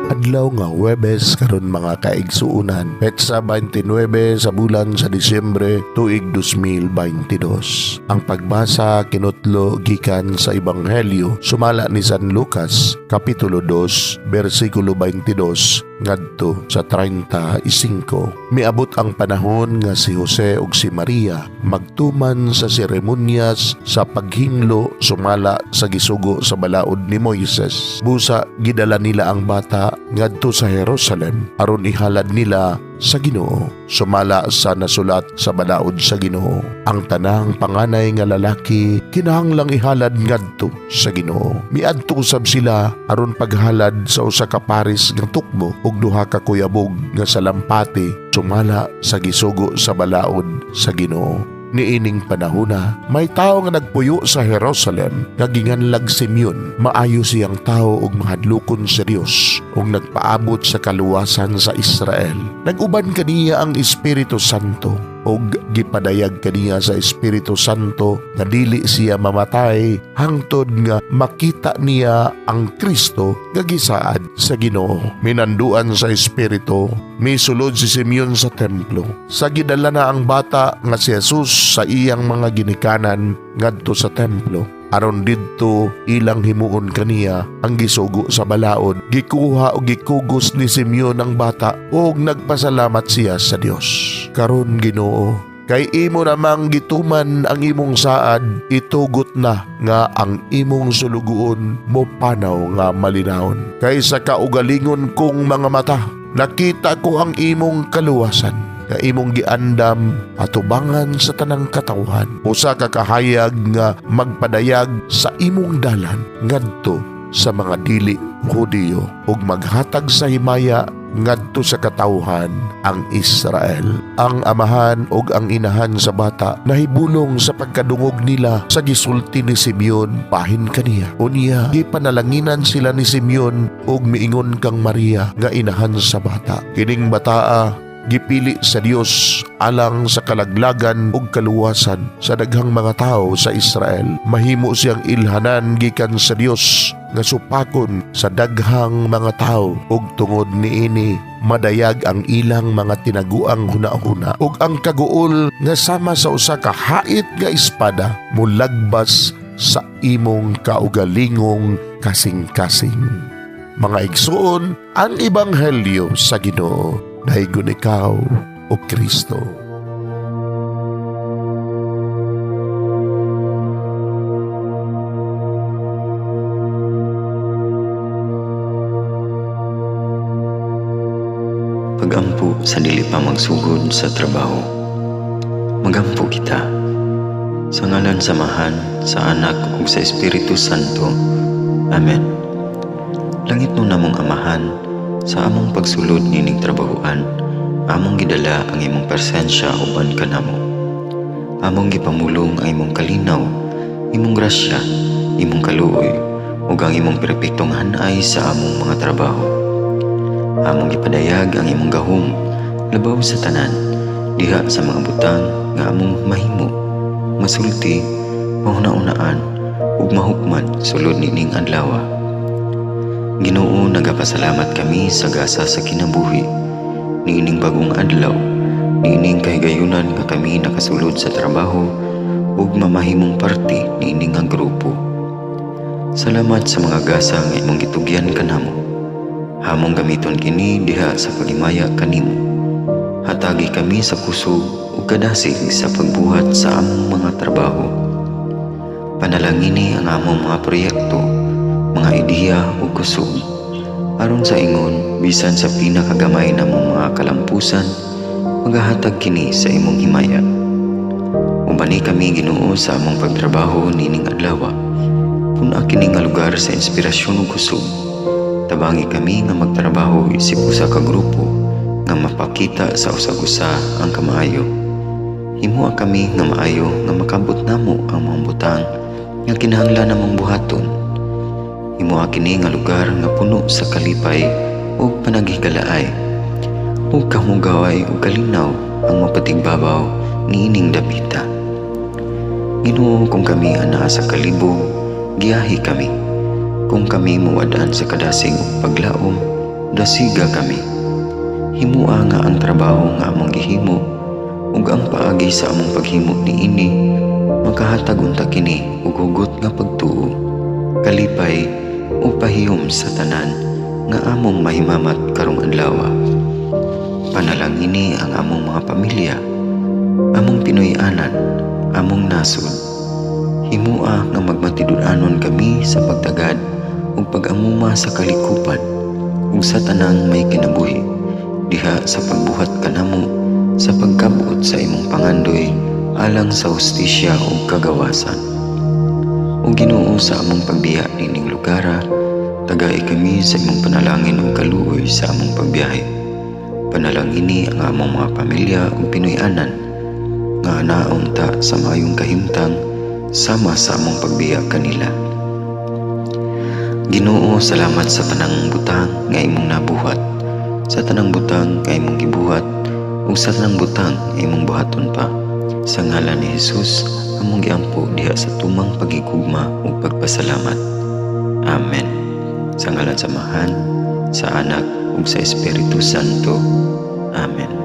Adlaw nga Huwebes karon, mga kaigsuonan, petsa 29 sa bulan sa Disyembre, tuig 2022. Ang pagbasa kinutlo gikan sa Ebanghelyo sumala ni San Lucas, kapitulo 2, bersikulo 22 ngadto sa 35. Miabot ang panahon nga si Jose ug si Maria magtuman sa seremonyas sa paghinlo sumala sa gisugo sa balaod ni Moises. Busa gidala nila ang bata ngadto sa Jerusalem aron ihalad nila sa Ginoo sumala sa nasulat sa balaod sa Ginoo: "Ang tanang panganay nga lalaki kinahanglang ihalad ngadto sa Ginoo." Miadto usab sila aron paghalad sa usa ka paris nga tukbo ug duha ka kuyabog nga salampati sumala sa gisugo sa balaod sa Ginoo. Niining panahona, may tawo nga nagpuyo sa Jerusalem nga ginganlag Simeon. Maayo siyang tawo ug mahadlokon sa Dios ug nagpaabot sa kaluwasan sa Israel. Nag-uban kaniya ang Espiritu Santo ug gipadayag kaniya sa Espiritu Santo nga dili siya mamatay hangtod nga makita niya ang Kristo nga gisaad sa Ginoo. Minanduan sa Espiritu, misulod si Simeon sa templo. Sa gidala na ang bata nga si Jesus sa iyang mga ginikanan ngadto sa templo aron didto ilang himuon kaniya ang gisugo sa balaod, gikuha o gikugos ni Simeon ang bata ug nagpasalamat siya sa Dios. "Karon, Ginoo, kay imo namang gituman ang imong saad, itugot na nga ang imong sulugoon mo panaw nga malinawon. Kay sa kaugalingon kong mga mata, nakita ko ang imong kaluwasan nga imong giandam atubangan sa tanang katawhan, usa ka kahayag nga magpadayag sa imong dalan ngadto sa mga dili Hudiyo ug maghatag sa himaya ngadto sa katawhan ang Israel." Ang amahan ug ang inahan sa bata nahibulong sa pagkadungog nila sa gisulti ni Simeon bahin kaniya. Unya gipanalanginan sila ni Simeon ug miingon kang Maria nga inahan sa bata, "Kining bataa gipili sa Dios alang sa kalaglagan ug kaluwasan sa daghang mga tawo sa Israel. Mahimo siyang ilhanan gikan sa Dios nga supakon sa daghang mga tawo ug tungod niini madayag ang ilang mga tinaguang hunahuna, ug ang kaguol nga sama sa usa ka hait nga espada mulagbas sa imong kaugalingong kasing-kasing." Mga igsoon, ang ebanghelyo sa Ginoo. Daygon ikaw, o Kristo. Pagampo sa dili pa magsugod sa trabaho. Magampo kita. Sa ngalan sa Amahan, sa Anak ug sa Espiritu Santo. Amen. Langitnon namong Amahan, sa among pagsulod nining trabahoan, among gidala ang imong presensya uban kanamo. Among gipamulong ang imong kalinaw, imong grasya, imong kaluoy, ug ang imong perpektong hanay sa among mga trabaho. Among gipadayag ang imong gahom labaw sa tanan diha sa mga butang nga among mahimo, masulti, mahuna-unaan ug mahukman sulod nining adlaw. Ginoo, nagapasalamat kami sa gasa sa kinabuhi niining bagong adlaw, niining kahigayunan nga kami nakasulod sa trabaho ug mamahimong parte niini nga grupo. Salamat sa mga gasa nga imong gitugyan kanamo. Among gamiton kini diha sa paghimaya kanimo. Hatagi kami sa kusog ug kadasig sa pagbuhat sa among mga trabaho. Panalangini ang among mga proyekto, mga ideya ug kusog. Aron sa ingon, bisan sa pinakagamay namong mga kalampusan, magahatag kini sa imong himaya. Ubani kami, Ginoo, sa among pagtrabaho nining adlaw. Pun-a kini nga lugar sa inspirasyon ug kusog. Tabangi kami nga magtrabaho isip usa ka grupo nga mapakita sa usag-usa ang kamaayo. Himoa kami nga maayo nga makabot namo ang mga butang nga kinahanglan namong buhaton. Himoa kini nga lugar nga puno sa kalipay ug panaghigalaay. Ug kahugaway ug kalinaw ang mapatigbabaw niining dapita. Ginoo, kung kami anaa sa kalibog, giyahi kami. Kung kami muwad-an sa kadasig ug paglaom, Dasiga kami. Himua nga ang trabaho nga among gihimo ug ang paagi sa among paghimo niini makahatag unta kini og hugot nga pagtuo, kalipay ug pahiyom sa tanan nga among mahimamat karong adlaw. Panalangini ang among mga pamilya, among Pinoy-anan, among nasod. Himua nga magmatinud-anon kami sa pagtagad ug pag-amuma sa kalikupan ug sa tanang may kinabuhi diha sa pagbuhat kanamo sa pagkabot sa imong pangandoy alang sa hustisya ug kagawasan. O Ginoo, sa among pagbiya nining lugara, tagai kami sa imong panalangin ug kaluoy sa among pagbiyahe. Panalangini ang among mga pamilya ug Pinoy-anan nga anaon ta sa maayong kahimtang sama sa among pagbiya kanila. Ginoo, salamat sa tanang butang nga imong nabuhat, sa tanang butang nga imong gibuhat, ug sa tanang butang nga imong buhaton pa. Sa ngalan ni Jesus, among giampo diha sa tumang paghigugma ug pagpasalamat. Amen. Sa ngalan sa Amahan, sa Anak ug sa Espiritu Santo. Amen.